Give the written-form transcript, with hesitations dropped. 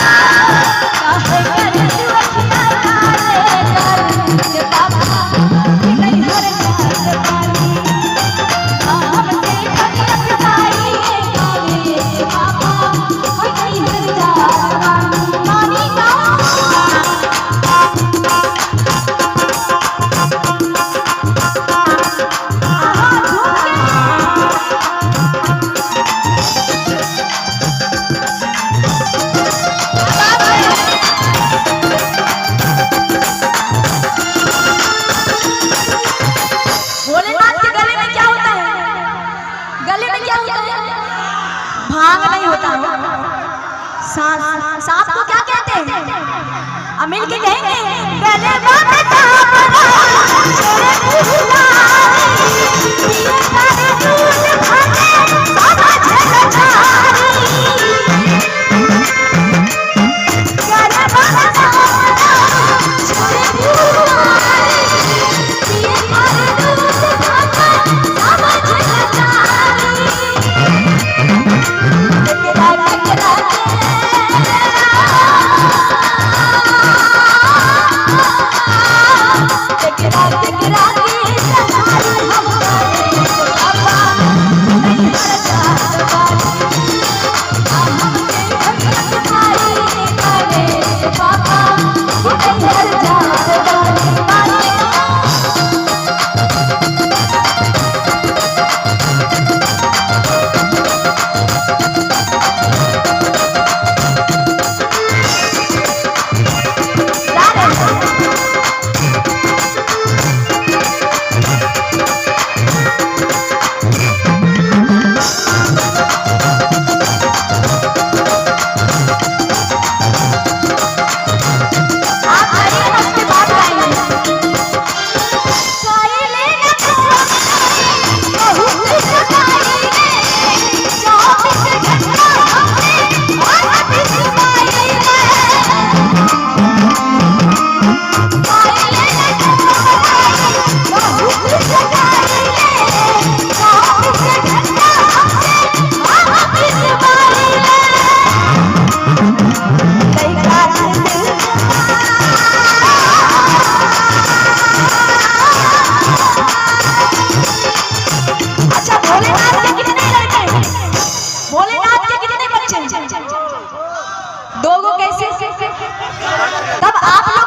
काहे कर तू अखियां काले काले के पापा कि नैहर जात बानी। हमसे भंगिया पिसाई काले के पापा कि नैहर जात बानी। मानी ना। आहा झूम के। भोलेनाथ के गले में क्या होता है? गले में क्या होता है? भांग नहीं होता हो। सांप, सांप को क्या कहते हैं? अब मिल के कहेंगे गले में सांप छोड़े बुलारी, पिए करे दूध भांगे समझ लचारी। गले में सांप छोड़े बुलारी, पिए करे दूध भांगे समझ लचारी। टकरा टकरा के, टकरा टकरा के सहारे हम करे पापा नैहर जात बानी। हमसे भंगिया पिसाई काले के पापा कि नैहर जात बानी। मानी ना। जा रहे हैं। आप करिए ना, उसके बाद गाएंगे। काइले न बहुत सताई रे, 24 घंटा हमने हाथ छुपाई रे। काइले न बहुत सताई रे, 24 घंटा हमने हाथ छुपाई रे। लइका के दिल। अच्छा, भोलेनाथ के कितने लड़के हैं? भोलेनाथ के कितने बच्चे हैं? दो गो कैसे? तब आप लोग